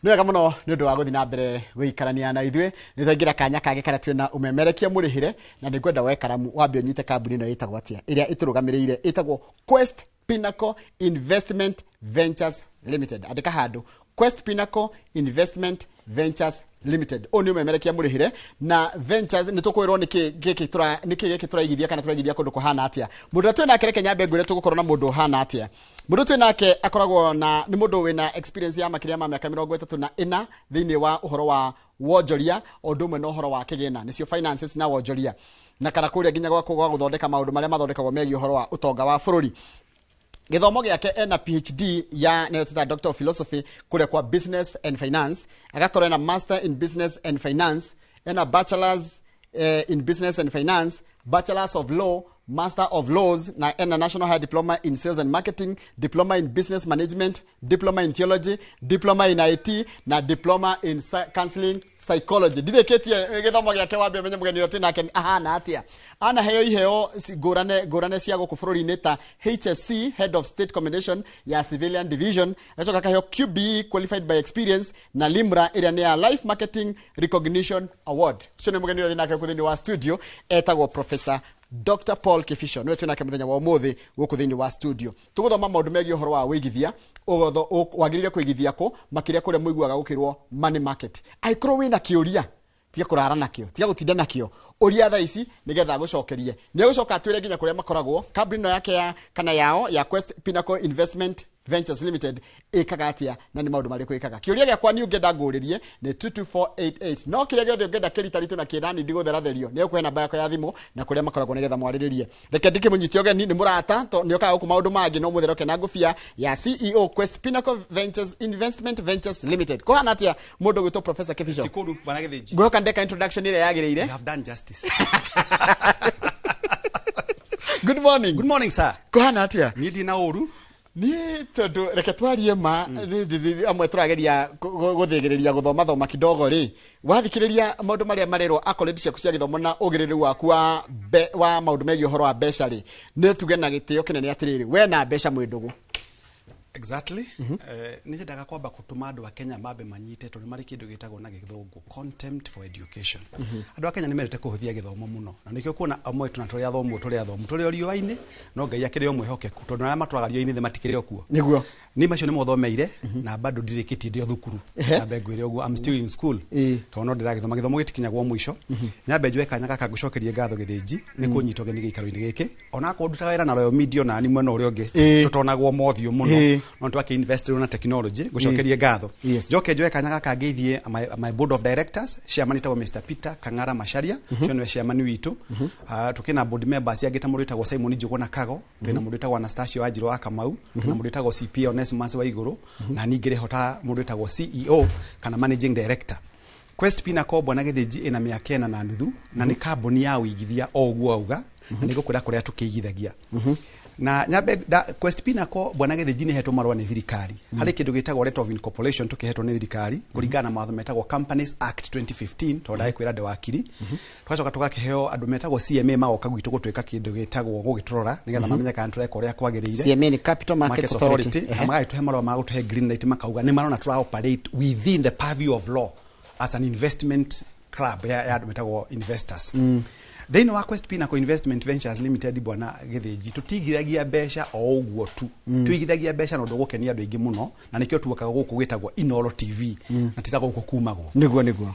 Nĩ wega mũno nĩ ũndũ wa gũthiĩ na mbere gũikarania na ithuĩ. Nĩ twaingĩra kanya kangĩ karĩa twĩna ũmemerekia mũrĩhĩre, na nĩ ngwenda woe karamu wambe ũnyite kambuni ĩno ĩtagwo atĩa ĩrĩa ĩtũrũgamĩrĩire, ĩtagwo Quest Pinnacle Investment Ventures Limited. Andĩka handũ Quest Pinnacle Investment Ventures Limited. Ũyũ nĩ ũmemerekia mũrĩhĩre na Ventures. Nĩ tũkwĩrwo nĩkĩ gĩkĩ nĩkĩ gĩkĩ tũraigithia kana tũraigithia kũndũ kũhana atĩa. Mũndũ ũrĩa twĩ nake, reke nyambe ngwĩre tũgũkorwo na mũndũ ũhana atĩa. Mũndũ twĩ nake akoragwo na nĩ mũndũ wĩna experience ya makĩria ma mĩaka 34 thĩinĩ wa ũhoro wa wonjoria o ũndũ ũmwe na ũhoro wa kĩgĩna, nĩcio finances na wonjoria, na kana kũrĩa nginya gwa gũthondeka maũndũ marĩa mathondekagwo megiĩ ũhoro wa ũtonga wa bũrũri. Gĩthomo gĩake, ena PhD ya nĩyo twĩtaga Doctor of Philosophy kũrĩa kwa Business and Finance, agakorwo ena Master in Business and Finance, ena Bachelors in Business and Finance, Bachelors of Law, Master of Laws, na ena National Higher Diploma in Sales and Marketing, Diploma in Business Management, Diploma in Theology, Diploma in IT na Diploma in Counseling Psychology. Ndirĩkĩtie gĩthomo gĩake. Wambe ũmenye mũgeni ũrĩa twĩ nake ahana atĩa. Anaheo iheo ngũrane ngũrane cia gũkũ bũrũri-inĩ ta HSC, Head of State Commendation ya Civilian Division, agacoka akaheo QBE, Qualified by Experience, na LIMRA ĩrĩa nĩ ya Life Marketing Recognition Award. Ũcio nĩ mũgeni ũrĩa nake gũkũ thĩinĩ wa studio, etagwo Professor Dr Paul Kibicho. Nĩwe twĩ nake mũthenya wa ũmũthĩ gũkũ thĩinĩ wa studio. Tũgũthoma maũndũ megiĩ ũhoro wa wĩigithia, wagĩrĩire kũigithia kũ, makĩria kũrĩa mũiguaga gũkĩrwo money market. Angĩkorwo wĩna kĩũria, tiga kũrara nakĩo, tiga gũtinda nakĩo, ũria thaa ici nĩgetha agũcokerie. Nĩ egũcoka atwĩre nginya kũrĩa makoragwo, kambuni ĩno yake ya kana yao ya Quest Pinnacle Investment Ventures Limited ĩkaga atĩa na nĩ maũndũ marĩkũ ĩkaga. Kĩũria gĩakwa niĩ ũngĩenda ngũrĩrie nĩ 22488, no kĩrĩa gĩothe ũngĩenda kĩritaritũ na kĩrani ndigũtheratherio, nĩ ũkũhe namba yakwa ya thimũ na kũrĩa makoragwo nĩgetha mwarĩrĩrie. Reke ndikĩmũnyite ũgeni, nĩ mũrata to nĩ okaga gũkũ maũndũ mangĩ, no mũtheroke na ngũbia ya CEO Quest Pinnacle Ventures Investment Ventures Limited. Kũhana atĩa, mũndũ gwĩtwo Professor Kibicho? Tikuru bwana Githinji. Ngwĩhoka ndeka introduction ĩrĩa yagĩrĩire. You have done justice. Good morning. Good morning, sir. Kũhana atĩa? Niĩ ndina ũru. Niĩ tondũ reke twarie ma, amwe tũrageria gũthĩgĩrĩria gũthoma thoma kidogo rĩ, wathikĩrĩria maũndũ marĩa marerwo, accolade ciaku cia gĩthomo na ũgĩrĩrĩru waku wa maũndũ megiĩ ũhoro wa mbeca rĩ, nĩ tuge na gĩtĩo kĩnene atĩrĩrĩ, we na mbeca mwĩ ndũgũ. Exactly. Nĩ nyendaga kwamba gũtũma andũ a Kenya mambe manyite, tondũ marĩ kĩndũ gĩtagwo na gĩthũngũ contempt for education. Andũ a Kenya nĩ mendete kũhũthia gĩthomo mũno, na nĩkĩo kuona amwe tuna tũrĩ athomu, tũrĩ athomu, tũrĩ o riũa-inĩ, no Ngai akĩrĩ o mwĩhokeku, tondũ arĩa matũraga riũa-inĩ thĩ matikĩrĩ o kuo. Niĩ macio nĩ mothomeire na bado ndirĩkĩtie, ndĩ o thukuru. Nyambe ngwĩre ũguo, I'm still in school, tondũ no ndĩragĩthoma, gĩthomo gĩtikinyagwo mũico. Nyambe njoe kanya gaka ngũcokerie ngatho, Gĩthĩnji, nĩ kũnyita ũgeni gĩikaro-inĩ gĩkĩ, onakorwo ndutaga wĩra na Royal Media onani mwena ũrĩa ũngĩ tũtonagwo mothiũ mũno, no twakĩ invest rĩu na technology. Ngũcokerie ngatho. Njoke njoe kanya gaka ngeithie my board of directors. Chairman etagwo Mr Peter Kang'ara Macharia, ũcio nĩwe chairman witũ. Ah, tũkĩna board members angĩ ta mũndũ wĩtagwo Simon Njũgũna Kago, twĩna mũndũ wĩtagwo Anastasia Wanjirũ wa Kamau, twĩna mũndũ wĩtagwo CPA Onesmus wa Igũrũ, na ningĩ rĩho ta mũndũ wĩtagwo CEO kana managing director. Quest Pinnacle, bwana Gĩthĩnji, ĩna mĩaka 4.5 na nĩ kambuni ya ũigithia o ũguo auga, na nĩ ngũkwĩra kũrĩa tũkĩigithagia. Na nyambe Quest Pinnacle, bwana Gĩthĩnji, nĩ hetwo marũa nĩ thirikari harĩ kĩndũ gĩtagwo letter of incorporation, tũkĩhetwo nĩ thirikari kũringana na mawatho metagwo Companies Act 2015, tondũ ndagĩkwĩra ndĩ wakiri. Tũgacoka tũgakĩheo andũ metagwo CMA, magoka gwitũ gũtwĩka kĩndũ gĩtagwo gũgĩtũrora nĩgetha mamenye kana tũreka ũrĩa kwagĩrĩire. CMA nĩ Capital Markets Markets Authority. Authority, na magagĩtũhe marũa ma gũtũhe green light, makauga nĩ marona tũra operate within the purview of law as an investment club ya andũ metagwo investors. Thĩinĩ wa Quest Pinnacle Investment Ventures Limited, bwana Gĩthĩnji, tũtigithagia mbeca o ũguo tu. Tũigithagia mbeca na ũndũ ũgũkenia andũ aingĩ mũno, na nĩkĩo tuokaga gũkũ gwĩtagwo Inoro TV, na tita gũkũ kumagwo. Nĩguo.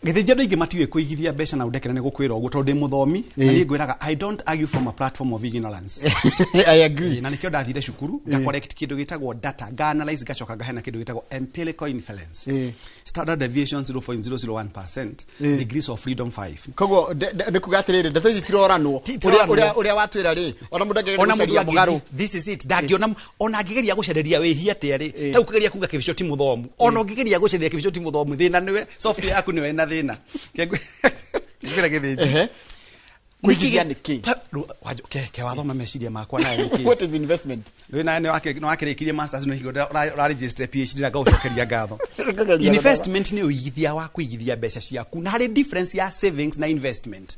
Gĩthĩnji, andũ aingĩ matiũĩ kũigithia mbeca, na ũndekere nĩ gũkwĩra ũguo tondũ ndĩ mũthomi, na niĩ ngwĩraga I don't argue from a platform of ignorance. I agree. Ĩĩ, na nĩkĩo ndathire cukuru nga collect kĩndũ gĩtagwo data, nga analyze, ngacoka ngaheana kĩndũ gĩtagwo empirical inference, standard deviation 0.001%, degrees of freedom 5. Koguo nĩ kuga atĩrĩrĩ, ndeto ici tiroranwo. Titiroranwo. Ũrĩa watwĩra rĩ, ona mũndũ angĩgeria Ona mũndũ gũcaria mũgarũ. This is it, ndangĩona ona angĩgeria gũcareria wĩhia atĩa rĩ, ta ũkĩgeria kuga Kĩbico ti mũthomu, ona ũngĩgeria gũcareria Kĩbico ti mũthomu, thĩna nĩwe, software yaku nĩwe ĩna thĩna. Ngwĩra Gĩthĩnji. Kũigithia nĩ kĩ? Ke wathoma meciria makwa nawe nĩ kĩ? What is investment? Rĩu nawe nĩ wakĩrĩkirie masters, no hingo ũraregister PhD, na ngagũcokeria ngatho. Ngũgeria. Investment nĩ ũigithia wa kũigithia mbeca ciaku, na harĩ difference ya savings na investment.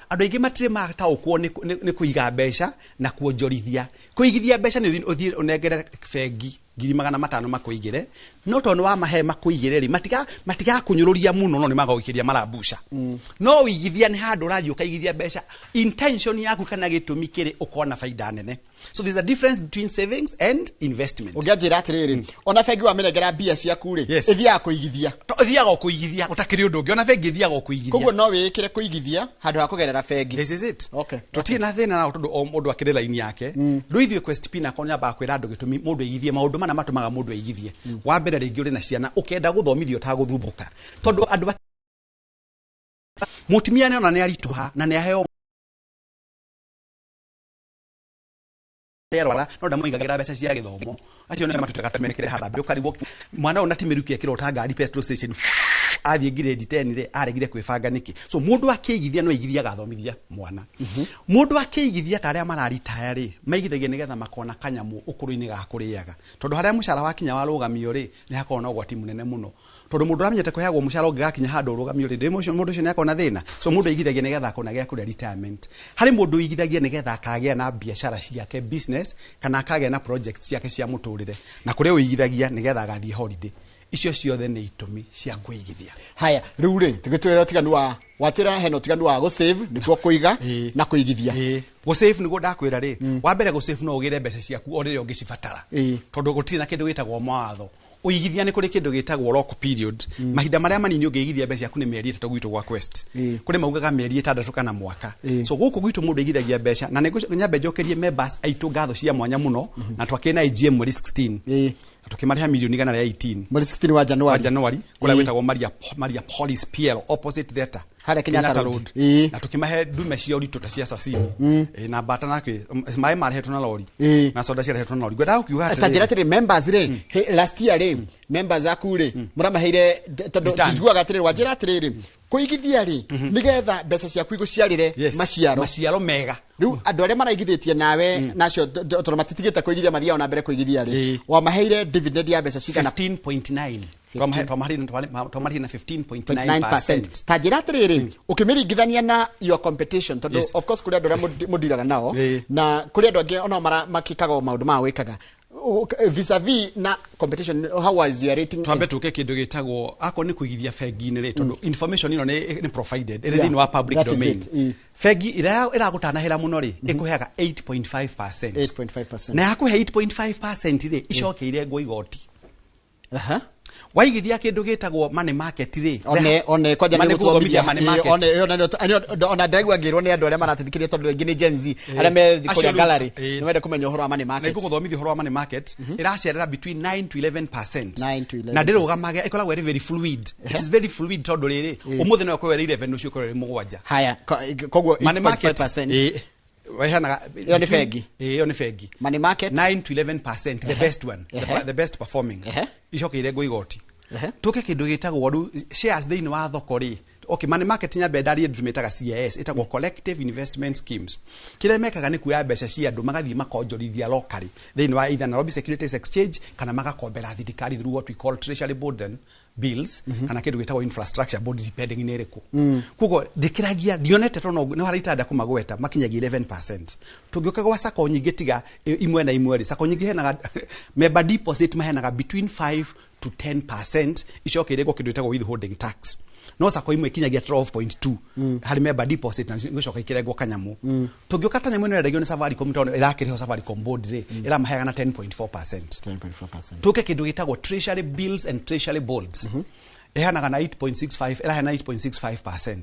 Andũ aingĩ matirĩ mataũkwo nĩ kũiga mbeca na kuonjorithia. Kũigithia mbeca nĩ ũthiĩ ũnengere bengi. 500,000 makuigire, no tondu wa mahe makuigire ri matigakunyururia muno, no ni magagwikiria marabusha. No wigithia ni handu urathi ukaigithia mbeca, intention yaku kana gitumi kiri ukona faida nene. So there's a difference between savings and investment. Ungianjira atiriri, ona bengi wamenengera mbia ciaku ri, ithiaga kuigithia. Ithiaga kuigithia utakiri undu ungi, ona bengi ithiaga kuigithia. Koguo no wikire kuigithia handu ha kugerera bengi. This is it. Okay. Tutirĩ na thĩna nao tondu o mũndũ akĩrĩ line yake. Rĩu ithuĩ Quest Pinnacle nyambaga kwĩra andũ gĩtũmi mũndũ aigithie, maũndũ mana matũmaga mũndũ aigithie. Wa mbere rĩngĩ ũrĩ na ciana ũkenda gũthomithio ũtagũthumbũka, tondũ andũ mũtumia nĩ ona nĩ aritũha na nĩ aheo arwara, no ndamũigagĩra mbeca cia gĩthomo. Acio nĩo matutaga tũmekĩre harambĩ, ũkarigwo mwana ũyũ na ti mĩruki ekĩrwo ta ngari petrol station athiĩ grade 10 rĩ, aregire kwĩbanga nĩkĩ? So mũndũ akĩigithia no aigithia agathomithia mwana. Mũndũ akĩigithia ta arĩa mararitaya rĩ, maigithagia nĩgetha makona kanyamũ ũkũrũ-inĩ ga kũrĩaga, tondũ harĩa mũcara wakinya warũgamio rĩ, nĩ hakoragwo na ũgwati mũnene mũno, tondũ mũndũ ũramenyete kũheagwo mũcara ũngĩgakinya handũ ũrũgamio rĩ, mũndũ ũcio nĩ akona thĩna. So mũndũ aigithagia nĩgetha akona gĩa kũrĩa retirement. Harĩ mũndũ ũigithagia nĩgetha akagĩa na biacara ciake, business, kana akagĩa na project ciake cia mũtũrĩre, na kũrĩ ũigithagia nĩgetha agathiĩ holiday. Icio ciothe nĩ itũmi cia kũigithia. Haya, rĩu rĩ, tũgĩtwĩra ũtiganu wa watwĩra hena ũtiganu wa gũ-save nĩguo kũiga na kũigithia. Gũ-save nĩguo ndakwĩra rĩ, wa mbere gũ-save no ũgĩre mbeca ciaku o rĩrĩa ũngĩcibatara, tondũ gũtirĩ na kĩndũ gĩtagwo mawatho. Ũigithia nĩ kũrĩ kĩndũ gĩtagwo lock period. Mahinda marĩa manini ũngĩigithia mbeca ciaku nĩ mĩeri 3 gwitũ gwa Quest. Kũrĩ maugaga mĩeri 6 kana mwaka. So gũkũ gwitũ mũndũ aigithagia mbeca, na nĩ nyambe njokerie members aitũ ngatho cia mwanya mũno, na twakĩrĩ na AGM mweri 16. Na tũkĩmarĩha milioni 118. Mweri 16 wa January. Wa January, kũrĩa gwĩtagwo Maria Police PL opposite theatre. Harĩa Kenyatta Road. Na tũkĩmahe ndume cia ũritũ ta cia Sasini. Na mbata na kĩ, maĩ marehetwo na lori. Na soda ciarehetwo na lori. Ngwendaga gũkiuga atĩrĩrĩ. Ta njĩra atĩrĩ, members rĩ, last year rĩ, members aku rĩ, mũramaheire, tondũ njiguaga atĩrĩrĩ, wanjĩra atĩrĩrĩ, kũigithia rĩ, nĩgetha mbeca ciaku igũciarĩre maciaro. Maciaro mega. Rĩu andũ arĩa maraigithĩtie nawe nacio, tondũ matitigĩte kũigithia, mathiaga na mbere kũigithia rĩ, wamaheire dividend ya mbeca cigana? 15.9. Twamarĩhire na 15.9%. Ta njĩra atĩrĩrĩ, ũkĩmĩringithania na your competition, tondũ of course kũrĩ andũ arĩa mũndiraga nao, na kũrĩ andũ angĩ onao makĩkaga maũndũ maya wĩkaga. Vis-a-vis na competition, how was your rating? Twambe tuke kindu gitagwo ako ni kuigithia bengi-inĩ rĩ, tondu information ino ni provided ĩrĩ thĩinĩ wa public domain. Bengi ĩrĩa ĩragũtanahĩra mũno rĩ, ĩkũheaga 8.5%. 8.5%. Na yakũhe 8.5% rĩ, icokeire ngwo igoti. Waigithia kindu gitagwo money market ri, one kwanja ni guthomithia money market, one ndaigua ngirwo ni andu aria maratuthikiria tondu aingi ni Gen Z aria me kuria gallery ni wenda kumenya uhoro wa money market. Ni guthomithia uhoro wa money market iracerera between 9 to 11%, na ndirugamage, ikoragwo iri very fluid. It is very fluid tondu riri umuthi no ikorwo iri 11, ucio ikorwo iri 7. Haya, koguo 8.5% iyo ni bengi, iyo ni bengi. Money market 9 to 11%, the best one, the best performing. Icokeire ngwo igoti. Tuke kindu gitagwo ru shares thiini wa thoko ri. Okay, money market nyambe ndarie ndumitaga CIS, itagwo collective investment schemes. Kire mekaga ni kuoya mbeca cia andu magathie makonjorithia locally thiini wa either Nairobi Securities Exchange kana magakombera thirikari through what we call treasury board and bills, kana kindu gitagwo infrastructure board depending ni iriku. Koguo ndikiragia ndionete tono no hari itanda kumagweta makinyagia 11%. Tungioka gwa sako nyingi tiga imwe na imwe ri, sako nyingi henaga member deposit mahenaga between 5 to 10%, icokeire gwo kindu gitagwo withholding tax. No sako imwe kinyagia 12.2 hari member deposit na gucoka ikirengwo kanyamu. Tungioka ta nyamu ino yeragio ni Safaricom tondu irakiriho Safaricom board ri, iramaheaga na 10.4%. 10.4%. Tuke kindu gitagwo treasury bills and treasury bonds. Ihanaga na 8.65, irahena 8.65%.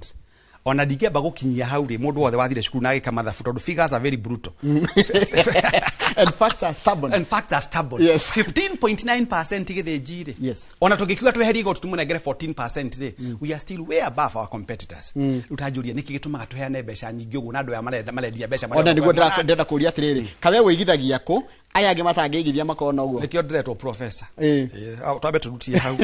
Ona ndingĩamba gũkinyia hau rĩ, mũndũ wothe wathire cukuru na agĩka mathabu tondu figures are very brutal. And facts are stubborn. And facts are stubborn. Yes. 15.9% gĩthĩnji rĩ. Yes. Ona tũngĩkiuga tweherie igoti tũmũnengere 14% rĩ, we are still way above our competitors. Rĩu ta njũria nĩkĩ gĩtũmaga tũheane mbeca nyingĩ ũguo na andũ aya marendia mbeca marĩa Ona nĩguo ndĩrenda kũũria atĩrĩrĩ, kawe wĩigithagia kũ aya angĩ matangĩigithia makona ũguo? Nĩkĩo ndĩretwo professor. Twambe tũrutie hau.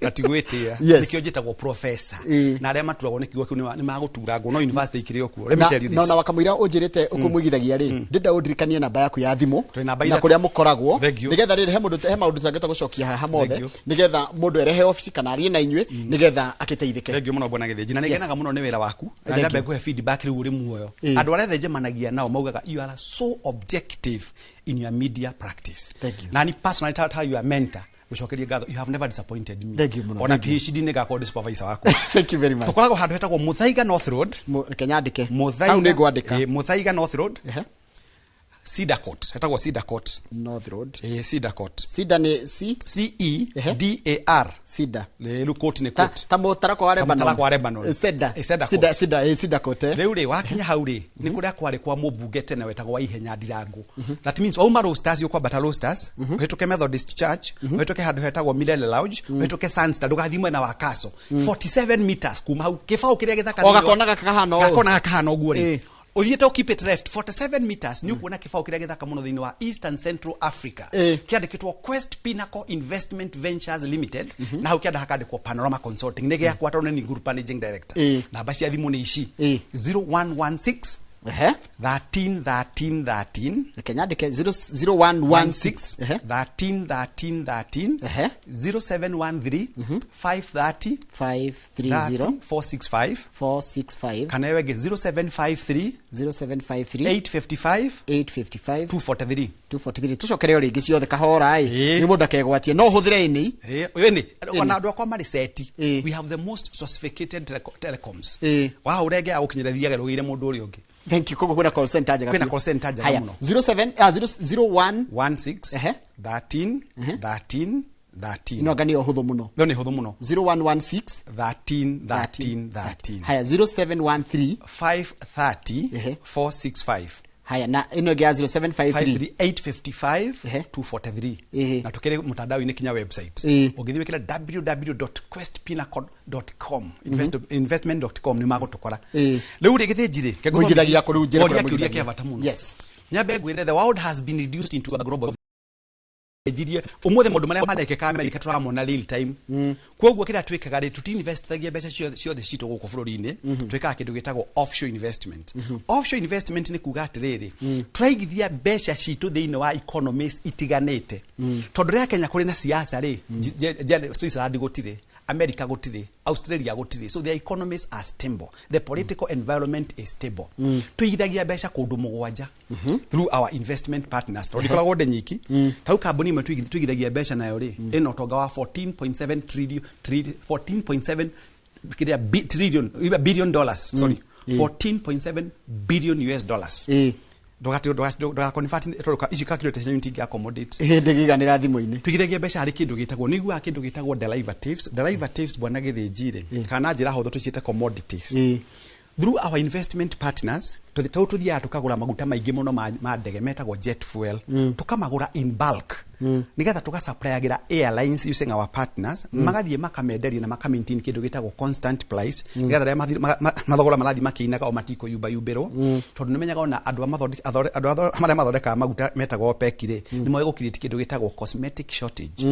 Na ti gwĩtĩa. Nĩkĩo njĩtagwo professor. Na arĩa maturagwo nĩ kiugo kĩu nĩ magũturangwo no university ikĩrĩ o kuo. Let me tell you this. No, na wakamũira ũnjĩrĩte ũkũmũigithagia rĩ, ndĩrenda ũndirikanie namba yaku ya thimũ Twĩ namba na ithatũ. kũrĩa mũkoragwo, Thank you. nĩgetha rĩrĩ he mũndũ, he maũndũ tũtangĩhota gũcokia haha mothe, Thank you. nĩgetha mũndũ erehe obici kana arie na inyuĩ nĩgetha agĩteithĩke. Thank you mũno, bwana Gĩthĩnji, na nĩ Yes. ngenaga mũno nĩ wĩra waku na Thank nyambe you. ngũhe feedback rĩu ũrĩ muoyo. Andũ arĩa othe njemanagia nao maugaga you are so objective in your media practice. Thank you. Na ni personally ta your mentor, gũcokeria ngatho, you have never disappointed me. Thank you mũno, Ona thank you. PhD nĩ ngakorwo ndĩ supervisor waku. Thank you very much. Tũkoragwo handũ hetagwo Muthaiga North Road. Reke nyandĩke Muthaiga, hau, nĩ ngwandĩka. Muthaiga North Road, Ehe. Cedar Court, hetagwo Cedar Court. North Road. Cedar Court. Cedar nĩ C? C E Ehe. D A R. Cedar. Rĩu court nĩ ta court. ta mũtarakwa wa Ta Lebanon. mũtarakwa wa Lebanon. Cedar. Cedar Cedar. Court. Cedar, Cedar Court. Rĩu rĩ, wakinya hau rĩ, nĩ kũrĩa kwarĩ kwa mũmbunge tene wetagwo wa Ihenya Ndirangu. That means wauma Roasters, ũkwambata Roasters, ũhĩtũke Methodist Church, ũhĩtũke handũ hetagwo Milele Lounge, ũhĩtũke Sunstar, ndũgathiĩ mwena wa Kaso, 47 meters kuma hau, kĩbaũ kĩrĩa gĩthaka. O gakona gaka kahana ũũ. Gakona gaka kahana ũguo rĩ, ũthiĩte keep it left 47 meters, nĩ ũkuona kĩbaũ kĩrĩa gĩthaka mũno thĩinĩ wa Eastern Central Africa, kĩandĩkĩtwo Quest Pinnacle Investment Ventures Limited, na hau kĩanda hakandĩkwo Panorama Consulting, nĩ gĩakwa tondũ nĩ group managing director. Namba cia thimũ nĩ ici: 0116 Ehe. 13 13 13. Reke nyandĩke 0116. Ehe. 13 13 13. Ehe. 0713 530 530. 465. 465. Kana ĩyo ĩngĩ, 0753 0753. 855 855. 243. 243. Tucokere o rĩngĩ ciothe kahora ĩ, nĩ mũndũ akegwatie no ũhũthĩre ĩnĩ. Ĩĩ, nĩ ona andũ akwa marĩ seti. We have the most sophisticated telecoms. Wahũra ĩngĩ agũkinyĩra thiaga rũgĩire mũndũ ũrĩa ũngĩ. Thank you. Koguo kwĩna call center njega Kwĩna biũ. call center njega Haya, mũno. 07 ah, 0 01 16 Ehe. 13 13 13. Ino anga nĩyo hũthũ mũno. Ĩyo nĩ hũthũ mũno. 0116 13 13 13. Haya, 0713. 530 Ehe. 465. Haya, na ĩno ĩngĩ ya 0753? 855 Ehe. 243. Ehe. Na tukĩrĩ mtandao-inĩ, kinya website. Ũngĩthiĩ wĩkĩre www.questpinnacle.com, investment.com, nĩ magũtũkora. Rĩu rĩ, Gĩthĩnji rĩ, reke Mũingĩragia kũ rĩu, njĩra Ũria kũrĩa kĩũria mũingĩragia. kĩa bata mũno. Yes. Nyambe ngwĩre, the world has been reduced into a global njirie umuthi maundu maria marekeka America turamona real time. Koguo kiria twikaga ri, tuti-investithagia mbeca ciothe ciothe citũ gũkũ bũrũri-inĩ. Twikaga kĩndũ gĩtagwo offshore investment. Offshore investment nĩ kuga atĩrĩrĩ, tũraigithia mbeca citũ thĩinĩ wa economies itiganĩte, tondũ rĩrĩa Kenya kũrĩ na siasa rĩ, Switzerland gũtirĩ, America gũtirĩ, Australia gũtirĩ, so their economies are stable, the political environment is stable. Tũigithagia mbeca kũndũ mũgwanja through our investment partners, tondũ ndikoragwo ndĩ nyiki. Tau kambuni ĩmwe tũigithagia mbeca nayo rĩ, ĩna ũtonga wa 14.7 trillion, 14.7 kĩrĩa trillion, billion dollars, sorry, 14.7 billion US dollars. Ndũga convert tondũ ici calculator cianyu itingĩ accommodate. Ndĩgiganĩra thimũ-inĩ. Tuigithagia mbeca harĩ kĩndũ gĩtagwo, nĩ iguaga kĩndũ gĩtagwo derivatives. Derivatives, bwana Gĩthĩnji rĩ, kana na njĩra hũthũ tũciĩte commodities. Through our investment partners, tau tuthiaga tukagũra maguta maingĩ mũno ma ndege metagwo jet fuel, tukamagũra in bulk nigetha tũgasupplyagĩra airlines using our partners, magathiĩ makamenderia na makamaintain kĩndũ gĩtagwo constant price, nigetha rĩrĩa mathogora marathiĩ makĩinaga o matikũyumbayumbĩrwo, tondũ nĩmenyaga ona andũ a andũ arĩa mathondekaga maguta metagwo OPEC rĩ, nĩ moĩ gũcreate kĩndũ gĩtagwo cosmetic shortage.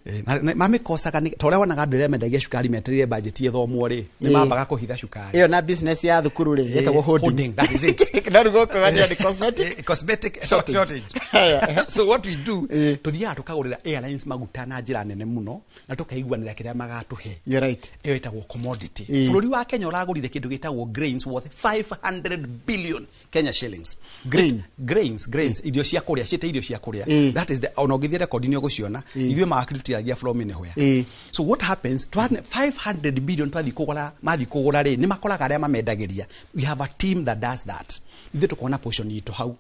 Mamĩkocaga ta ũrĩa wonaga andũ arĩa mendagia cukari metereire budget ĩthomwo rĩ, nĩ mambaga kũhitha cukari. Ĩyo na business ya thukuru rĩ, ĩtagwo hoarding. Hoarding, that is it. No rĩu gũkũ gania nĩ cosmetic cosmetic shortage. shortage. Haya. So what we do, tuthiaga tukagũrĩra airlines maguta na njĩra nene mũno na tukaiguanĩra kĩrĩa magatũhe. You're right. Ĩyo ĩtagwo commodity. Bũrũri wa Kenya ũragũrire kĩndũ gĩtagwo grains worth 500 billion Kenya shillings. Grain? Grains, irio cia kũrĩa, ciĩte irio cia kũrĩa. That is the, ona ũngĩthiĩ record nĩ ũgũciona, ithuĩ mawakiri tũtiaragia from anywhere. So what happens, 500 billion twathiĩ kũgũra, mathiĩ kũgũra rĩ, nĩ makoraga arĩa mamendagĩria. We have a team that does that. Ithuĩ tũkona portion itũ hau.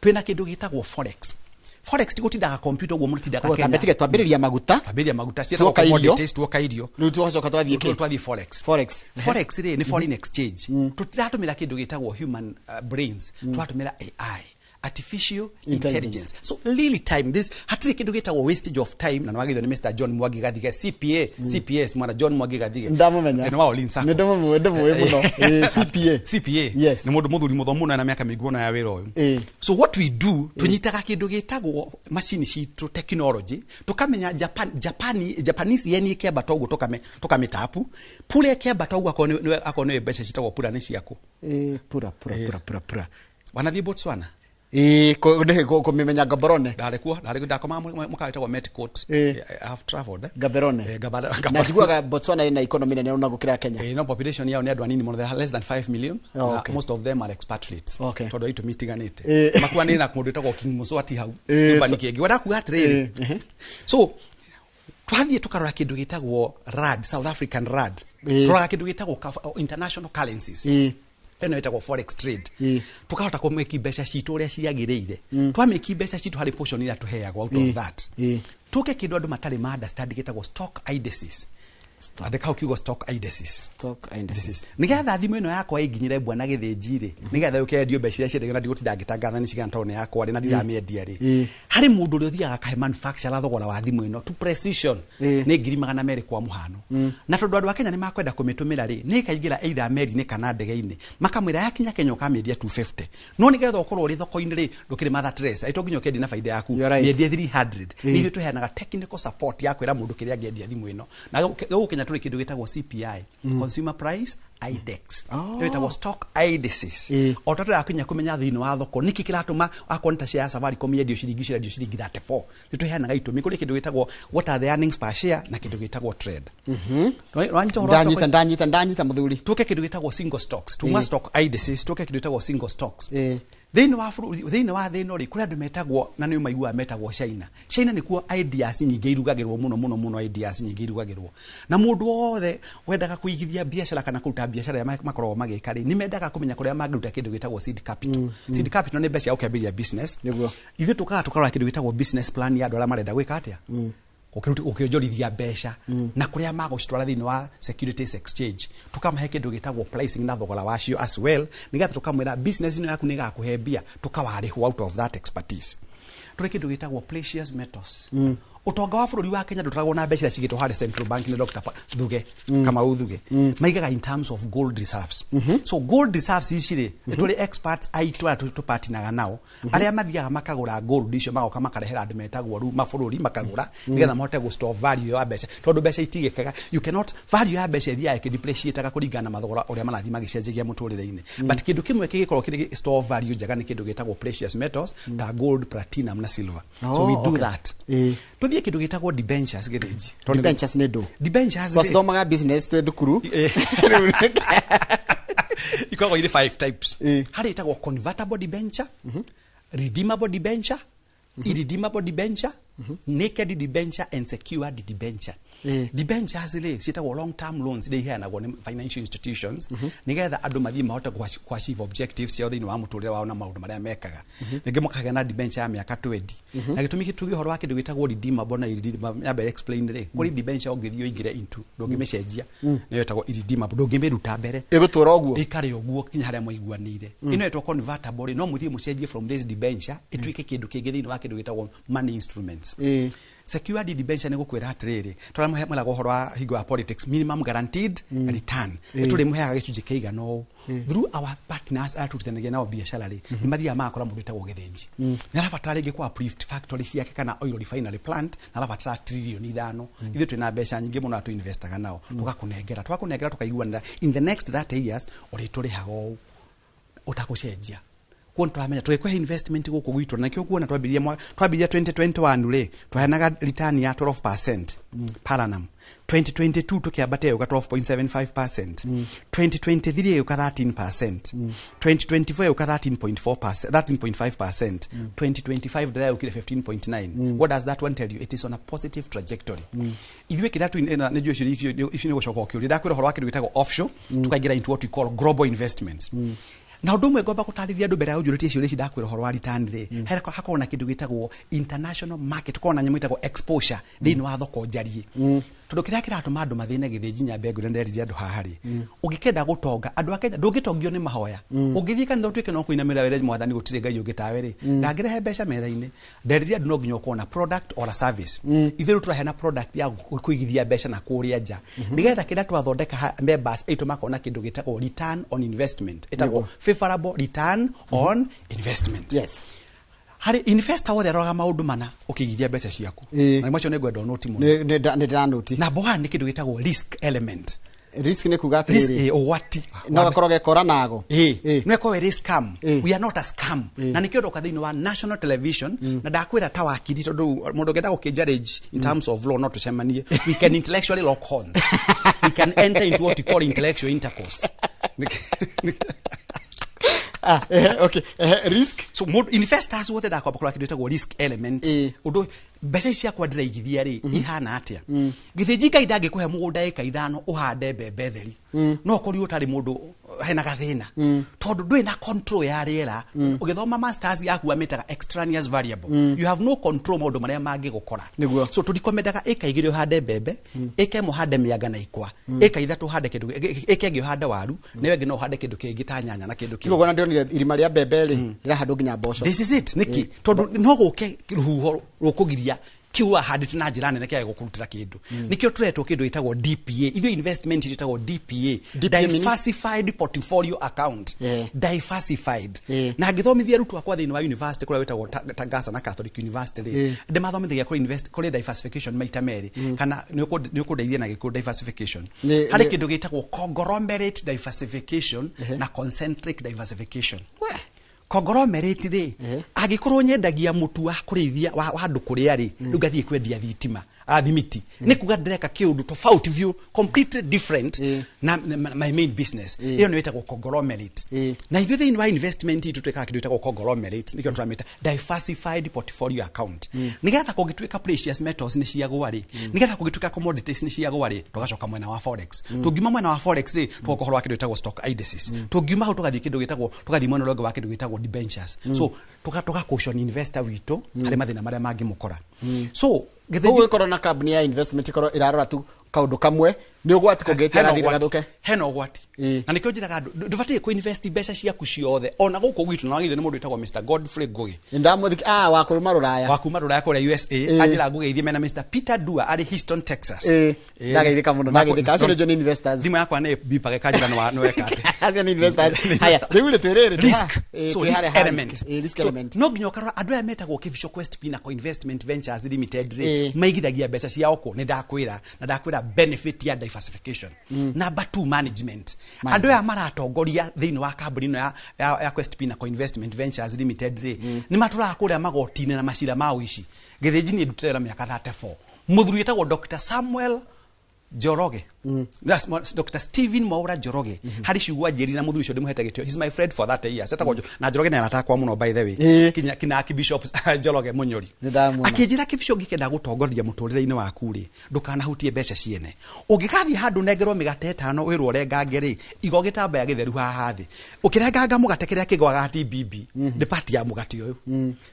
Twĩna kĩndũ gĩtagwo forex. Forex ti gũtindaga computer ũguo mũtindaga Koguo Kenya. tambe tige twambĩrĩria maguta. Twambĩrĩria maguta, ciĩtagwo Tuoka irio. commodities, tuoka irio. Rĩu tũgacoka twathiĩ kĩ? Twathiĩ forex. Forex. Forex rĩ, nĩ foreign exchange. Tũtiratũmĩra kĩndũ gĩtagwo human brains, tũratũmĩra AI, artificial intelligence. Intelligence. So really time this, hatirĩ kĩndũ gĩtagwo wastage of time, na nĩwagĩrĩirwo nĩ Mr John Mwangi Gathige, CPA, CPS, mwana John Mwangi Gathige. Ndamũmenya. Nĩ wa Olin Sacco. Nĩ ndĩmũĩ mũno. CPA. CPA. Yes. Nĩ mũndũ mũthuri mũthomu mũno na mĩaka mĩingĩ mũno ya wĩra ũyũ. So what we do, tũnyitaga kĩndũ gĩtagwo macini citũ, technology, tũkamenya Japan, Japan, Japanese yen ĩkĩambata ũguo, tũkamĩtapu pura ĩkĩambata ũguo, akorwo akorwo nĩ mbeca citagwo pura nĩ ciaku. Pura pura pura pura pura. Wanathiĩ Botswana? Ĩĩ, kũmĩmenya Gaborone. Ndarĩ kuo, ndarĩ ndakomaga mũkawa wĩtagwo Metcourt. Ĩĩ. I have traveled, eh. Gaborone. Gaborone. Na njiguaga Botswana ĩna economy nene ona gũkĩra Kenya. No population yao nĩ andũ anini mũno, they are less than 5 million. Oh, Na okay. most of them are expatriates. Okay. Tondũ wa itũmi itiganĩte. Eh. Makuanĩre na kũndũ ĩtagwo King Moswati hau. Eh, Nyũmba kĩngĩ wenda kuga atĩrĩrĩ, Eh, ehe. so twathiĩ tũkarora kĩndũ gĩtagwo rand, South African rand. Tũroraga kĩndũ gĩtagwo international currencies. Ĩno ĩtagwo forex trade. Tukahota kũmĩki mbeca citũ ũrĩa ciagĩrĩire. Twamĩki mbeca citũ harĩ portion ĩrĩa tũheagwo out of that. Tũke kĩndũ andũ matarĩ ma understand gĩtagwo stock indices. Andĩka hau kiugo stock indices. Stock indices. Nigetha thimũ ĩno yakwa ĩnginyĩre bwana Gĩthĩnji rĩ, nigetha yũke yendio mbeca iria ciendagio na ndigũtinda ngĩtangatha nĩ cigana tondũ nĩ yakwa rĩ na ndiramĩendia rĩ, harĩ mũndũ ũrĩa ũthiaga akahe manufacturer thogora wa thimũ ĩno to precision, nĩ 200,000 kwa mũhano. Na tondũ andũ a Kenya nĩ makwenda kũmĩtũmĩra rĩ, nĩ ĩkaingĩra either meri-inĩ kana ndege-inĩ, makamwĩra yakinya Kenya ũkamĩendia 250, no nĩgetha ũkorwo ũrĩ thoko-inĩ rĩ, ndũkĩrĩ Mother Teresa, ĩto nginya ũkĩendia na baida yaku. You're right. Mĩendie 300. Nĩ ithuĩ tũheanaga technical support ya kwĩra mũndũ kĩrĩa angĩendia thimũ ĩno. Na gũkũ Kenya tũrĩ kĩndũ gĩtagwo CPI, consumer price index. Ĩyo ĩtagwo stock indices. O ta tũrakinya kũmenya thĩinĩ wa thoko nĩkĩ kĩratũma akorwo nĩ ta share ya Safaricom yendio ciringi, cirendio ciringi 34, nĩ tũheanaga itũmi. Kũrĩ kĩndũ gĩtagwo what are the earnings per share na kĩndũ gĩtagwo trend. Wanyita ũhoro wa stock? Ndanyita, ndanyita, ndanyita, mũthuri. Tuke kĩndũ gĩtagwo single stocks. Tuma stock indices, tuke kĩndũ gĩtagwo single stocks. Thĩinĩ wa bũrũri, thĩinĩ wa thĩ ĩno rĩ, kũrĩ andũ metagwo na nĩ maiguaga metagwo China. China nĩkuo ideas nyingĩ irugagĩrwo mũno mũno mũno, ideas nyingĩ irugagĩrwo. Na mũndũ wothe wendaga kũigithia biacara kana kũruta biacara ĩrĩa makoragwo magĩka rĩ, nĩ mendaga kũmenya kũrĩa mangĩruta kĩndũ gĩtagwo seed capital. Seed capital nĩ mbeca ya gũkĩambĩrĩria business. Nĩguo. Ithuĩ tũkaga tũkarora kĩndũ gĩtagwo business plan ya andũ arĩa marenda gwĩka atĩa, gũkĩonjorithia mbeca, na kũrĩa magũcitwara thĩinĩ wa securities exchange, tũkamahe kĩndũ gĩtagwo pricing na thogora wacio as well, nĩgetha tũkamwĩra business ĩno yaku nĩ ĩgakũhe mbia, tũkawarĩhwo out of that expertise. Tũrĩ kĩndũ gĩtagwo precious metals. Ũtonga wa bũrũri wa Kenya ndũtaragwo na mbeca iria cigĩtwo harĩa central bank nĩ Dr. Thuge Kamau Thuge. Maigaga in terms of gold reserves. So gold reserves ici rĩ, nĩ tũrĩ experts aitũ arĩa tũpatinaga nao, arĩa mathiaga makagũra gold icio, magoka makarehera andũ metagwo rĩu mabũrũri makagũra, nĩgetha mahote gũ store value ya mbeca, tondũ mbeca itigĩkaga. You cannot, value ya mbeca ĩthiaga ĩkĩdepreciataga kũringana na mathogora ũrĩa marathiĩ magĩcenjagia mũtũrĩre-inĩ, but kĩndũ kĩmwe kĩngĩkorwo kĩrĩ store value njega nĩ kĩndũ gĩtagwo precious metals ta gold, platinum na silver. So we do that. Tũthiĩ kĩndũ gĩtagwo debentures, Gĩthĩnji. Debentures nĩ ndũ? Debentures rĩ, Twacithomaga business twĩ thukuru. Ikoragwo irĩ five types. Harĩ ĩtagwo convertible debenture, redeemable debenture, irredeemable debenture, naked debenture and secured debenture. Debentures rĩ, ciĩtagwo long term loans iria iheanagwo nĩ financial institutions nĩgetha andũ mathiĩ mahote kũ achieve objectives ciao thĩinĩ wa mũtũrĩre wao na maũndũ marĩa mekaga. Rĩngĩ makagĩa na debenture ya mĩaka 20. Na gĩtũmi tuge ũhoro wa kĩndũ gĩtagwo redeemable na irredeemable, nyambe explain rĩ, kũrĩ debenture ũngĩthiĩ ũingĩre into, ndũngĩmĩcenjia, nĩyo ĩtagwo irredeemable, ndũngĩmĩruta mbere. Ĩgũtũra ũguo. Ĩikare ũguo kinya harĩa mwaiguanĩire. Ĩno ĩtwo convertible rĩ, no mũthiĩ mũcenjie from this debenture ĩtuĩke kĩndũ kĩngĩ thĩinĩ wa kĩndũ gĩtagwo money instruments. Secured debenture nĩ gũkwĩra atĩrĩrĩ, tũrĩa mwĩraga ũhoro wa hingo ya politics, minimum guaranteed return, tũrĩ mũheaga gĩcunjĩ kĩigana ũũ. Through our partners arĩa tũrutithanagia nao biacara rĩ, nĩ mathiaga magakora mũndũ wĩtagwo Gĩthĩnji nĩ arabatara rĩngĩ kwa uplift factory ciake kana oil refinery plant, na arabatara 5 trillion. Ithuĩ twĩna mbeca nyingĩ mũno arĩa tũinvestaga nao, tũgakũnengera, twakũnengera tũkaiguanĩra in the next 30 years ũrĩtũrĩhaga ũũ ũtakũcenjia. Kuo nĩtũramenya tũgĩkũhe investment gũkũ gwitũ, na nĩkĩo kuona twambĩrĩria twambĩrĩria 2021 rĩ, twaheanaga return ya 12% per annum. 2022 tũkĩambatia yũka 12.75%, 2023 yũka 13%, 2024 yũka 13.4%, 13.5%, 2025 ndĩrayũkire 15.9. What does that one tell you? It is on a positive trajectory. Ithuĩ kĩrĩa nĩ njũĩ icio nĩ gũcoka ũkĩũria, ndakwĩra ũhoro wa kĩndũ gĩtagwo offshore, tukaingĩra into what we call global investments. Na ũndũ ũmwe ngomba gũtarĩria andũ mbere ya ũnjũrĩtie ciũria ici, ndakwĩra ũhoro wa return rĩ, hakoragwo na kĩndũ gĩtagwo international market, tũkoragwo na nyamũ ĩtagwo exposure thĩinĩ wa thoko njariĩ, tondũ kĩrĩa kĩratũma andũ mathĩne, Gĩthĩnji, nyambe ngwĩre, nderire andũ haha rĩ, ũngĩkenda gũtonga, andũ a Kenya, ndũngĩtongio nĩ mahoya. Ũngĩthiĩ kanitha ũtuĩke no kũinamĩrĩra wĩre mwathani gũtirĩ ngai ũngĩ tawe rĩ, ndangĩrehe mbeca metha-inĩ. Nderire andũ no nginya ũkorwo na product or a service. Ithuĩ rĩu tũraheana product ya kũigithia mbeca na kũrĩa nja, nĩgetha kĩrĩa twathondeka members aitũ makona kĩndũ gĩtagwo return on investment, ĩtagwo favorable return on investment. Harĩ investor wothe aroraga maũndũ mana ũkĩigithia mbeca ciaku. Na macio nĩ ngwenda ũnũti mũno. Nĩ ndĩranũti. Number one nĩ kĩndũ gĩtagwo risk element. Risk nĩ kuga Risk, atĩrĩrĩ, ũgwati. No gakorwo gekora nago. Nĩ ĩkorwo ĩrĩ scam. We are not a scam. Na nĩkĩo ndoka thĩinĩ wa national television na ndakwĩra ta wakiri, tondũ mũndũ ũngĩenda gũkĩnjarage in terms of law, no tũcemanie. We can intellectually lock horns, we can enter into what we call intellectual intercourse. Ah, okay, risk. So mũndũ, investors wothe, ndakwamba kũrora kĩndũ gĩtagwo risk element. Ũndũ mbeca ici ciakwa ndĩraigithia rĩ, ihana atĩa? Gĩthĩnji Ngai ndangĩkũhe mũgũnda ĩka 5 ũhande mbembe theri, no ũkorirwo ũtarĩ mũndũ hena gathĩna, tondũ ndũrĩ na control ya rĩera. Ũgĩthoma masters yaku amĩtaga extraneous variable. You have no control maũndũ marĩa mangĩgũkora. So tũrikomendaga ĩka 2 ũhande mbembe, ĩka 1 ũhande mĩanga na ikwa, ĩka 3 ũhande kĩndũ, ĩka ĩngĩ ũhande waru, na ĩyo ĩngĩ no ũhande kĩndũ kĩngĩ ta nyanya na kĩndũ kĩngĩ. Kigogona ndĩronire irima rĩa mbembe rĩ, rĩrahandwo nginya mboco. This is it. Niki? Tondu no guke rũhuho rũkũgiria kiu wahandĩte na njĩra nene kĩage gũkũrutĩra kĩndũ. Nĩkĩo tũretwo kĩndũ gĩtagwo DPA. Ithuĩ investment itũ ĩtagwo DPA, DPA meaning? Diversified portfolio account. Diversified. Na ngĩthomithia arutwo akwa thĩinĩ wa university kũrĩa wĩtagwo Tagasa na Catholic University rĩ, ndĩmathomithagia kũrĩ invest, kũrĩ diversification maita merĩ, kana nĩ ũkũndeithia na gĩkũyũ diversification. Harĩ kĩndũ gĩtagwo conglomerate diversification na concentric diversification. Conglomerate rĩ, angĩkorwo nyendagia mũtu wa kũrĩithia wa andũ kũrĩa rĩ, rĩu ngathiĩ kwendia thitima, thimiti, nĩ kuga ndĩreka kĩũndũ tofauti biũ, completely different na my main business. Ĩyo nĩ ĩtagwo conglomerate. Na ithuĩ thĩinĩ wa investment itũ twĩkaga kĩndũ gĩtagwo conglomerate, nĩkĩo tũramĩta diversified portfolio account, nĩgetha kũngĩtuĩka precious metals nĩ ciagũa rĩ, nĩgetha kũngĩtuĩka commodities nĩ ciagũa rĩ, tũgacoka mwena wa forex. Tũngiuma mwena wa forex rĩ, tũgoka ũhoro wa kĩndũ gĩtagwo stock indices. Tũngiuma hau, tũgathiĩ kĩndũ gĩtagwo, tũgathiĩ mwena ũrĩa ũngĩ wa kĩndũ gĩtagwo debentures. So tũga caution investor witũ harĩ mathĩna marĩa mangĩmũkora. So Koguo ĩkorwo na kambuni ya investment ĩkorwo ĩrarora tu kaũndũ kamwe nĩ ũgwati kũngĩtia Hena gathire ũgwati. gathũke. Hena ũgwati. Na nĩkĩo njĩraga andũ ndũbatiĩ kũ-invest mbeca ciaku ciothe ona gũkũ gwitũ. Na wagithio nĩ mũndũ wĩtagwo Mr Godfrey Ngugi. Ndamũthiki wa kũrũma rũraya. Wa kuma rũraya kũrĩa USA. Anjĩra ngũgeithie mena Mr Peter Dua arĩ Houston, Texas. Ndageithĩka mũno, ndageithĩka. Acio nĩ genuine investors. Thimũ yakwa nĩ bipage kanjĩra nĩ weka atĩ. Acio nĩ investors. Haya, rĩu rĩ, twĩrĩrĩ Risk. So risk element. Risk So, element. no nginya ũkarora andũ aya metagwo Kĩbico Quest Pinnacle Investment Ventures Limited rĩ, maigithagia mbeca ciao kũ? Nĩ ndakwĩra, na ndakwĩra benefit ya diversification. Number two, management. Andũ aya maratongoria thĩinĩ wa kambuni ĩno ya Quest Pinnacle Investment Ventures Limited rĩ, nĩ matũraga kũrĩa magoti-inĩ na macira ma ũici. Gĩthĩnji niĩ ndutĩte wĩra mĩaka 34. Mũthuri wĩtagwo Dr Samuel Njoroge. That's Dr. Stephen Mwaura Njoroge. Harĩ ciugo anjĩrire, na mũthuri ũcio ndĩmũhete gĩtĩo. He's my friend for 30 years. Etagwo na Njoroge nĩ arata akwa mũno, by the way. Kinya kina Archbishop Njoroge Mũnyori. Nĩ ndamuona. Akĩnjĩra, "Kĩbico, ũngĩkenda gũtongoria mũtũrĩre-inĩ waku rĩ, ndũkanahutie mbeca ciene. Ũngĩgathiĩ handũ nengerwo mĩgate 5 wĩrwo ũrengange rĩ, iga gĩtambaya gĩtheru haha thĩ. Ũkĩrenganga mũgate, kĩrĩa kĩgwaga ti bibi, nĩ part ya mũgate ũyũ.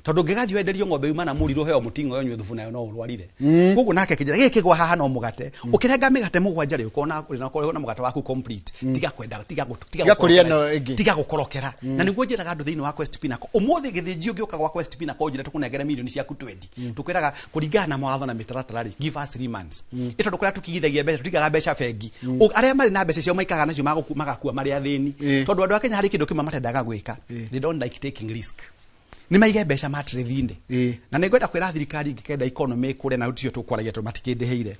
Tondũ ũngĩgathiĩ wenderio ng'ombe yuma na mũrirũ, ũheo mũting'oe ũnyue thubu nayo, no ũrwarire." Koguo nake akĩnjĩra gĩkĩ kĩgwa haha no mũgate. Ũkĩrenga mĩgate 7 rĩ, ũkona ũrĩ na mũgate waku complete. Tiga kwenda, tiga Tiga kũrĩa gũkorokera. ĩno ĩngĩ. Tiga gũkorokera. Na nĩguo njĩraga andũ thĩinĩ wa Quest Pinnacle. Ũmũthĩ gĩthĩnji ũngĩũka gwa Quest Pinnacle ũnjĩre tũkũnengere milioni ciaku 20, tũkwĩraga kũringana na mawatho na mĩtaratara rĩ, give us 3 months. Ĩ tondũ kũrĩa tũkigithagia mbeca, tũtigaga mbeca bengi. Arĩa marĩ na mbeca ciao maikaraga nacio, magakua marĩ athĩni. Tondũ andũ a Kenya harĩ kĩndũ kĩmwe matendaga gwĩka. They don't like taking risk. Nĩ maige mbeca matirĩthi-inĩ. Na nĩ ngwenda kwĩra thirikari, ingĩkenda economy ĩkũre, na ticio tũkwaragia tondũ matikĩndĩhĩire,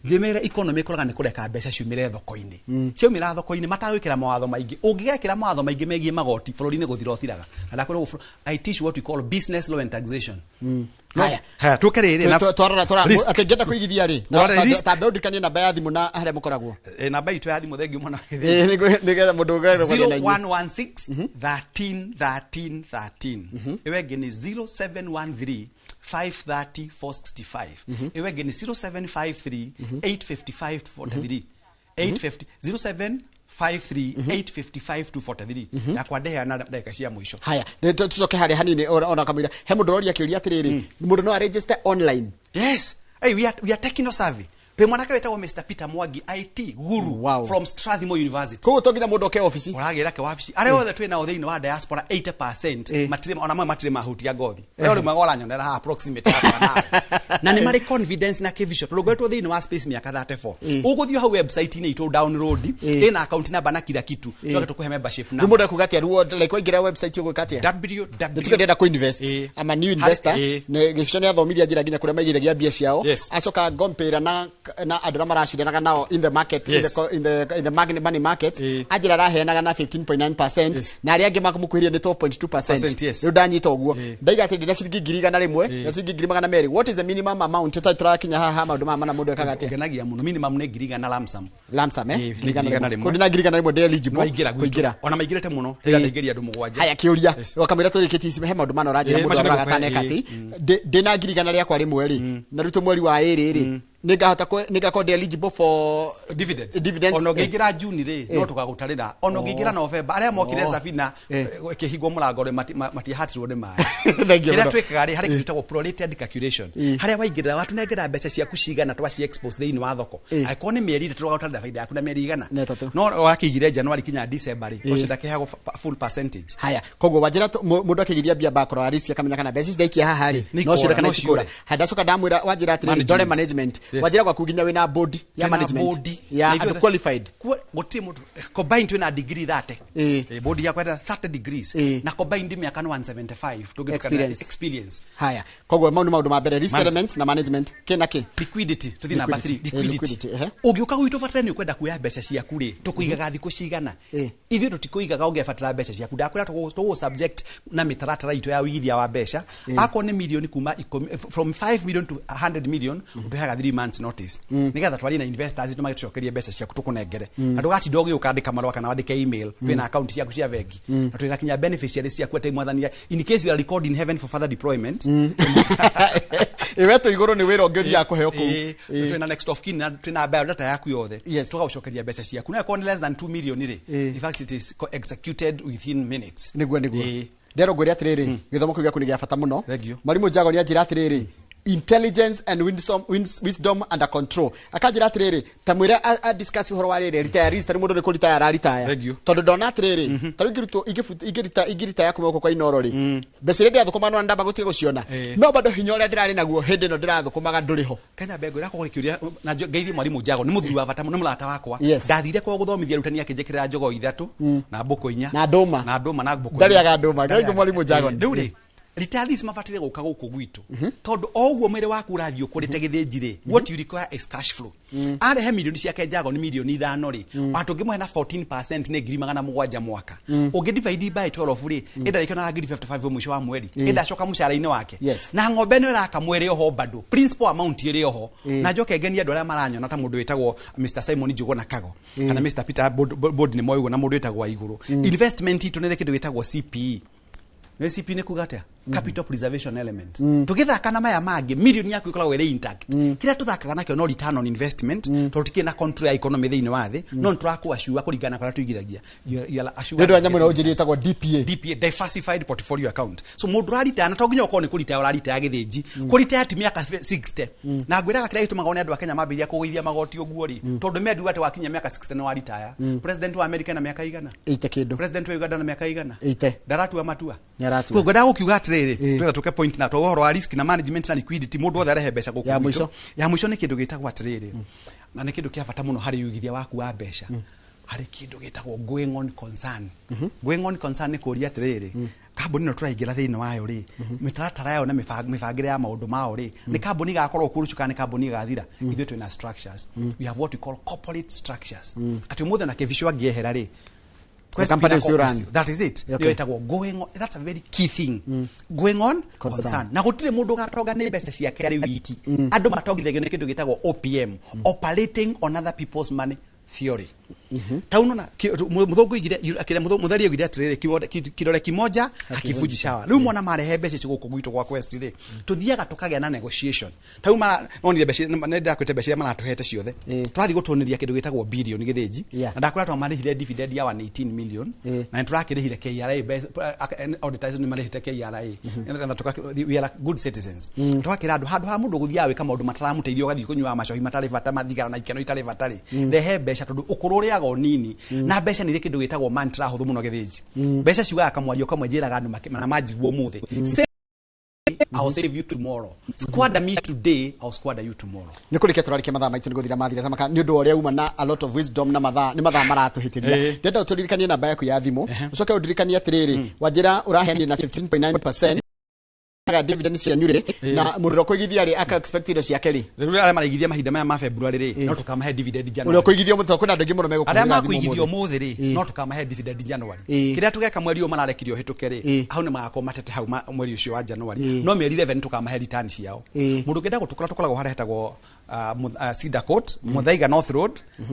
njĩmere economy ĩkũraga nĩ kũreka mbeca ciumĩre thoko-inĩ. Ciaumĩra thoko-inĩ matagwĩkĩra mawatho maingĩ. Ũngĩgekĩra mawatho maingĩ megiĩ magoti, bũrũri-inĩ gũthira ũthiraga. Na ndakwĩra ũguo, I teach what we call business law and taxation. Haya. Haya, tũke rĩrĩ Twarora twara Risk. akĩngĩenda kũigithia rĩ, Twarora risk. tambe ũndikanie namba ya thimũ na harĩa mũkoragwo. Namba itũ ya thimũ, thengiũ mũno. Nĩgetha mũndũ ũngĩenda kwaria na inyuĩ. 0116 13 13 13. Ĩyo ĩngĩ nĩ 0713 530 465. Ĩyo ĩngĩ nĩ 0753 855 43 850, 0753 855 243. Yakwa ndeheana ndagĩka cia mũico. Haya, tũcoke harĩa hanini ona kamũira he mũndũ ũroria kĩũria atĩrĩrĩ, mũndũ no aregister online? Yes. Hey, we are techno savvy. Twĩ mwanake wĩtagwo Mr Peter Mwangi, IT guru from Strathmore University. Koguo to nginya mũndũ oke obici? Ũragĩra ke wabici. Arĩa othe twĩ nao thĩinĩ wa diaspora, 80% matirĩ ona mamwe matirĩ mahutia ngothi. We rĩmwe ũranyonera haha approximate yakwa nawe. Na nĩ marĩ confidence na kĩbico tondũ ngoretwo thĩinĩ wa space mĩaka 34. Ũgũthiĩ hau website-inĩ itũ, download, ĩna account number na kila kitu, tucoke tũkũhe membership Rĩu number. mũndũ ekuga atĩa rĩu, like waingĩra website ũgwĩka atĩa? Www. Nĩ tuge ndĩrenda kũ-invest. I'm a new investor. Nĩ gĩbico nĩ athomithia njĩra nginya kũrĩa maigithagia mbia ciao. Acoka ngompĩra na Na andũ arĩa maracindanaga nao in the market, in the money market, anjĩra araheanaga na 15.9%, na arĩa angĩ makũmũkuhĩrĩria nĩ 12.2%. Percent, yes. Rĩu ndanyita ũguo, ndaiga atĩ ndĩna ciringi 100,000 na ciringi 200,000. What is the minimum amount? Tũtarĩ tũrakinya haha maũndũ maya mana, mũndũ ekaga atĩa? Ngenagia mũno, minimum nĩ 100,000 lump sum. Lump sum, eh? Ĩ, nĩ 100,000. Kũndĩ na 100,000 ndĩ eligible Waingĩra gwitũ. kũingĩra. Ona maingĩrĩte mũno, rĩrĩa ndaingĩria andũ mũgwanja. Haya, kĩũria, wakamwĩra tũrĩkĩtie ici, he maũndũ mana ũranjĩra. Ĩ, Mũndũ macio aroraga nĩngũkũhe, ataneka atĩ ndĩna 100,000 rĩ, na rĩu twĩ mweri wa ĩrĩ rĩ, nĩngakorwo ndĩ eligible for Dividends. Dividends. Ona ũngĩingĩra Juni rĩ, no tũgagũtarĩra. Ona ũngĩingĩra November, arĩa mokire Safina ĩkĩhingwo mũrango rĩ, matiahatirwo nĩ maĩ. Thank you Kĩrĩa mũno. twĩkaga rĩ, harĩ kĩndũ gĩtagwo prorated calculation, harĩa waingĩrĩra watũnengera mbeca ciaku cigana, twaci expose thĩinĩ wa thoko. Angĩkorwo nĩ mĩeri 3, tũgagũtarĩra baida yaku na mĩeri 100 Na 3. No wakĩigire January kinya December rĩ, ũcio ndakĩheagwo full percentage. Haya, koguo wanjĩra mũndũ akĩgithia mbia bakora risk, akamenya kana mbeca ici ndaikia haha rĩ, Nĩ no ciũre ikũra, kana no itikũra. ciũre. Haya, ndacoka ndamwĩra, wanjĩra atĩrĩrĩ, ndore Management. management. Wanjĩra gwaku nginya wĩna board ya Twĩna management board. ya Na andũ ithuothe- qualified. Gũtirĩ mũndũ combined twĩna degree 30. Board yakwa ĩta 30 degrees, na combined mĩaka nĩ 175 tũngĩtukana. Experience. Experience. Haya, koguo mau nĩ maũndũ ma mbere, risk elements na management, kĩ na kĩ? Liquidity, tuthi namba 3. Liquidity. Liquidity. Liquidity, ehe. Ũngĩũka gwitũ batara nĩ ũkwenda kuoya mbeca ciaku rĩ, tũkũigaga thikũ cigana? Ithuĩ tũtikũigaga ũngĩbatara mbeca ciaku. Ndakwĩra tũgũ subject na mĩtaratara itũ ya ũigithia wa mbeca. Akorwo nĩ milioni kuma 10, from 5 million to 100 million, ũtũheaga 3 months notice, nĩgetha twarie na investors itũ magĩtũcokerie mbeca ciaku tũkũnengere, na ndũgatinda ũgĩũka andĩka marũa kana wandĩke email. Twĩna account ciaku cia bengi na twĩna kinya beneficiaries ciaku, atĩ mwathani, in case you are recorded in heaven for further deployment. Ĩwetwo igũrũ nĩ wĩra ũngĩ ũthiaga kũheo kũu. Twĩna next of kin na twĩna biodata yaku yothe. Tũgagũcokeria mbeca ciaku, no ĩkorwo nĩ less than 2 million rĩ, in fact it is executed within minutes. Nĩguo. Nderwo ngwĩre atĩrĩrĩ, gĩthomo kĩu gĩaku nĩ gĩa bata mũno. Thank you. Mwarimũ Njago nĩ anjĩra atĩrĩrĩ, intelligence and wisdom under control. Akanjĩra atĩrĩrĩ, ta mwĩre a discuss ũhoro wa rĩrĩ retirees, tarĩu mũndũ nĩ kũritaya araritaya. Thank you. Tondũ ndona atĩrĩrĩ, tarĩu ingĩrutwo ingĩritaya kuma gũkũ kwa Inoro rĩ, mbeca iria ndĩrathũkũma no ndamba gũtiga gũciona, no bado hinya ũrĩa ndĩrarĩ naguo hĩndĩ ĩno ndĩrathũkũmaga ndũrĩ ho. Kenya Bengo irakorwo gĩkĩũria na ngeithie mwarimũ Njago, nĩ mũthuri wa bata mũno, nĩ mũrata wakwa. Ndathire kwao gũthomithia arutani, akĩnjĩkĩrĩra njogoo ithatũ na mbũkũ inya. Na ndũma. Na ndũma na mbũkũ. Ndarĩaga ndũma. Ngai, mwarimũ Njago. Rĩu rĩ, retirees mabatire gũka gũkũ gwitũ tondũ o ũguo mwĩrĩ waku ũrathiĩ ũkũrĩte gĩthĩnji rĩ, what you require is cash flow. Arehe milioni ciake Njago nĩ milioni 5 rĩ, ona tũngĩmũhe na 14% nĩ 700,000 mwaka. Ũngĩ divide by 12 rĩ, ĩndarĩkĩonaga 55,000 mũico wa mweri, ĩndacoka mũcara-inĩ wake. Na ng'ombe ĩno ĩrakamwo ĩrĩ oho, bado principal amount ĩrĩ oho. Na njoke ngenie andũ arĩa maranyona, ta mũndũ wĩtagwo Mr Simon Njuguna Kago kana Mr Peter Bod, nĩ moĩ ũguo, na mũndũ wĩtagwo Waigũrũ. Investment itũ nĩ kĩndũ gĩtagwo CPE. Nĩ CPE nĩ kuga atĩa? Capital preservation element. Tũgĩthaka na maya mangĩ, milioni yaku ĩkoragwo ĩrĩ intact. Kĩrĩa tũthakaga nakĩo no return on investment, tondũ tikĩrĩ na control ya economy thĩinĩ wa thĩ, no nĩ tũrakũ-assure kũringana na kũrĩa tũigithagia. You are assured. Nĩ ũndũ wa nyamũ ĩno ũnjĩrire ĩtagwo DPA. DPA, diversified portfolio account. So mũndũ ũraritaya, na to nginya ũkorwo nĩ kũritaya ũraritaya gĩthĩnji, kũritaya ti mĩaka 60. Na ngwĩraga kĩrĩa gĩtũmaga one andũ a Kenya mambĩrĩria kũgũithia magoti ũguo rĩ, tondũ mendiwe atĩ wakinya mĩaka 60 nĩ waritaya. President wa America na mĩaka igana? Ĩite kĩndũ. President wa Uganda na mĩaka igana? Ĩite. Ndaratua matua? Nĩ aratua. Koguo ngwendaga gũkiuga atĩrĩrĩ, twetha tũke point na to ũhoro wa risk na management na liquidity, mũndũ wothe arehe mbeca gũkũ Ya gwitũ. mũico. Ya mũico nĩ kĩndũ gĩtagwo atĩrĩrĩ, na nĩ kĩndũ kĩa bata mũno harĩ ũigithia waku wa mbeca, harĩ kĩndũ gĩtagwo going on concern. Going on concern nĩ kũria atĩrĩrĩ, kambuni ĩno tũraingĩra thĩinĩ wayo rĩ, mĩtaratara yayo na mĩbangĩre ya maũndũ mao rĩ, nĩ kambuni ĩgakorwo kuo rũciũ kana nĩ kambuni ĩgathira? Ithuĩ twĩna structures. We have what we call corporate structures, atĩ ũmũthĩ na kĩbico angĩehera rĩ, The company will still run. That is it. Nĩyo ĩtagwo going on. That's a very key thing, going on concern. Concern. Na gũtirĩ mũndũ ũgatonga nĩ mbeca ciake arĩ wiki. Andũ matongithagio nĩ kĩndũ gĩtagwo OPM, operating on other people's money theory. Ta unaona mũthũngũ oigire, akĩrĩa mũtheri oigire atĩrĩrĩ, "Kidole kimoja hakivunji shawa." Rĩu mona marehe mbeca ici gũkũ gwitũ gwa Quest rĩ, tũthiaga tũkagĩa na negotiation. Ta rĩu nonire mbeca, nĩ ndakwĩte mbeca iria maratũhete ciothe, tũrathiĩ gũtũnĩria kĩndũ gĩtagwo billion gĩthĩnji. Na ndakwĩra twamarĩhire dividend ya 118 million, na nĩ tũrakĩrĩhire KRA, auditors nĩ marĩhĩte KRA. Nĩgetha we are good citizens. Twakĩra andũ, handũ ha mũndũ gũthiaga gwĩka maũndũ mataramũteithia, ũgathiĩ kũnyua macohi matarĩ bata, mathigara na ikeno itarĩ bata rĩ, rehe mbeca, tondũ ũkũrũ ũrĩaga o nini. Na mbeca nĩ irĩ kĩndũ gĩtagwo mantra hũthũ mũno gĩthĩnji. Mbeca ciugaga kamwario kamwe, njĩraga andũ na manjigua ũmũthĩ: "Save, I'll save you tomorrow. Squander me today, I'll squander you tomorrow." Nä kå rä kia tå rarä kia mathaa maitå nä gå thira mathira tamaka nä å ndå wa å rä a uma na a lot of wisdom, na mathaa nä mathaa maratå hä tä ria. Ndenda å tå ririkanie namba yaku ya thimå, å coke å ndirikanie atä rä rä, wanjä ra å raheanire na 15.9%. Mũheanaga dividend cianyu rĩ, na mũndũ ũrĩa ũkũigithia rĩ, aka expect indo ciake rĩ? Rĩu arĩa maraigithia mahinda maya ma February rĩ, no tũkamahe dividend Ũrĩa January. ũkũigithia ũmũthĩ, kwĩna andũ aingĩ mũno megũkũhũrĩra Arĩa thimũ makũigithia ũmũthĩ. ũmũthĩ rĩ, no tũkamahe dividend January. Kĩrĩa tũgeka mweri ũyũ mararekirie ũhĩtũke rĩ, hau nĩ magakorwo matete hau mweri ũcio wa January. No mĩeri 11 tũkamahe return ciao. Mũndũ ũngĩenda gũtũkora, tũkoragwo harĩa hetagwo Cedar Court, Muthaiga North Road,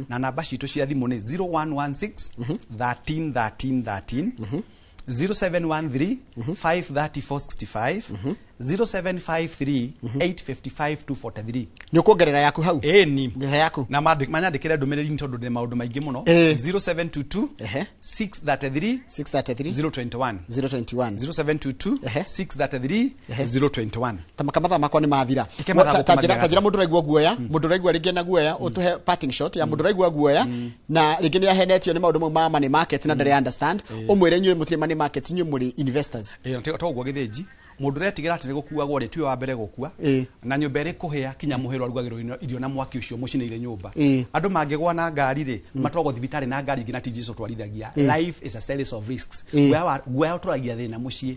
na namba citũ cia thimũ nĩ 0116 13 13 13, 0713 53465, 0753 855 243. Nĩ ũkuongerera yaku hau? Ĩni. Ngehe yaku. Na manyandĩkĩre ndũmĩrĩri nĩ tondũ ndĩ maũndũ maingĩ mũno. 0722 633 633 021. 021. 0722 633 021. Tamaka mathaa makwa nĩ mathira. Reke mathaa Ta gũkũ njĩra, ta mathiraga. njĩra mũndũ ũraigua guoya, mũndũ ũraigua rĩngĩ na guoya, ũtũhe parting shot ya mũndũ ũraigua guoya na rĩngĩ nĩ ahenetio nĩ maũndũ mau ma money market na ndarĩ understand, ũmwĩre inyuĩ mũtirĩ money market, inyuĩ mũrĩ investors. Ĩĩ, to ũguo gĩthĩnji, mũndũ ũretigĩra atĩ nĩ gũkuagwo rĩ, tiwe wa mbere gũkua. Na nyũmba ĩrĩ kũhĩa kinya mũhĩro arugagĩrwo irio na mwaki ũcio mũcinĩire nyũmba. Andũ mangĩgwa na ngari rĩ, matwaragwo thibitarĩ na ngari ingĩ na ti Jesu twarithagia. Life is a series of risks. Guoya ũtũragia thĩna mũciĩ.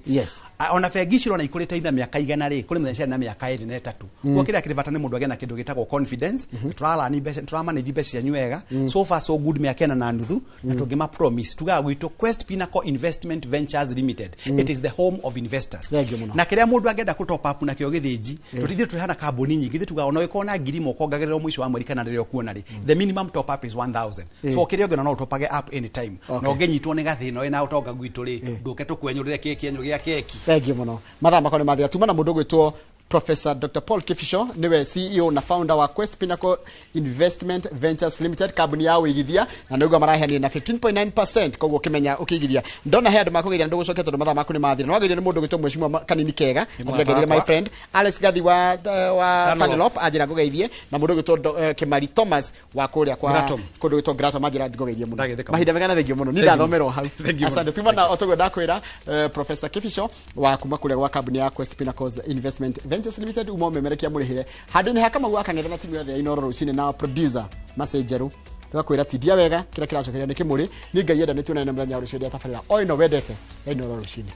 Ona bengi ici ũrona ikũrĩte ina mĩaka 100 rĩ, kũrĩ mũthenya ciarĩ na mĩaka 2 na 3. Koguo kĩrĩa kĩrĩ bata nĩ mũndũ agĩe na kĩndũ gĩtagwo confidence. Tũrarani mbeca, tũramanage mbeca cianyu wega. So far so good, mĩaka 4.5, na tũngĩma promise tugaga gwitũ Quest Pinnacle Investment Ventures Limited, it is the home of investors. Thank you mũno. Na kĩrĩa mũndũ angĩenda kũ top up nakĩo gĩthĩnji, tũtithiĩ tũrĩhana kambuni nyingĩ, ithuĩ tugaga ona ũgĩkorwo na 1000 ũkongagĩrĩrwo mũico wa mweri kana rĩrĩa ũkuona rĩ, the minimum top up is 1000. So kĩrĩa ũngĩona no ũtopage up anytime. Na ũngĩnyitwo nĩ gathĩna wĩna ũtonga gwitũ rĩ, ndũke tũkwenyũrĩre kĩenyũ gĩa keki. Thank you mũno, mathaa makwa nĩ mathira. Tuma na mũndũ ũgwĩtwo Professor Dr. Paul Kibicho, niwe CEO na founder wa Quest Pinnacle Investment Ventures Limited, kambuni ya ũigithia, na nĩguo maraheanire na 15.9%. Koguo ũkĩmenya ũkĩigithia, ndona he andũ makũgeithia na ndũgũcokia tondũ mathaa maku nĩ mathira. No wageithio nĩ mũndũ ũgwĩtwo mheshimiwa Kanini Kega. Mũrata Anjĩra my wakwa. friend Alex Gathi wa Tanlop. Tanlop anjĩra ngũgeithie, na mũndũ ũgwĩtwo Kimari Thomas wa kũrĩa kwa Gratom. kũndũ gwĩtwo Gratom anjĩra ngũgeithie mũno. Ndagĩtheka Mahinda mega na thengiũ mũno, niĩ Thank you. ndathomerwo hau. Thank you mũno. Asante. Tuma na otoguo ndakwĩra, Professor Kibicho wa kuma kũrĩa gwa kambuni ya Quest Pinnacles Investment Ventures Limited, uma ũmemerekia mũrĩhĩre handũ-inĩ ha Kamau wa Kang'ethe na timu yothe ya Inooro rũcinĩ na producer Macĩ Njerũ, tũgakwĩra tindia wega kĩrĩa kĩracokeria nĩ kĩmũrĩ. Nĩ Ngai enda nĩ tuonane mũthenya wa rũciũ rĩa tabarĩra o ĩno wendete ya Inooro rũcinĩ.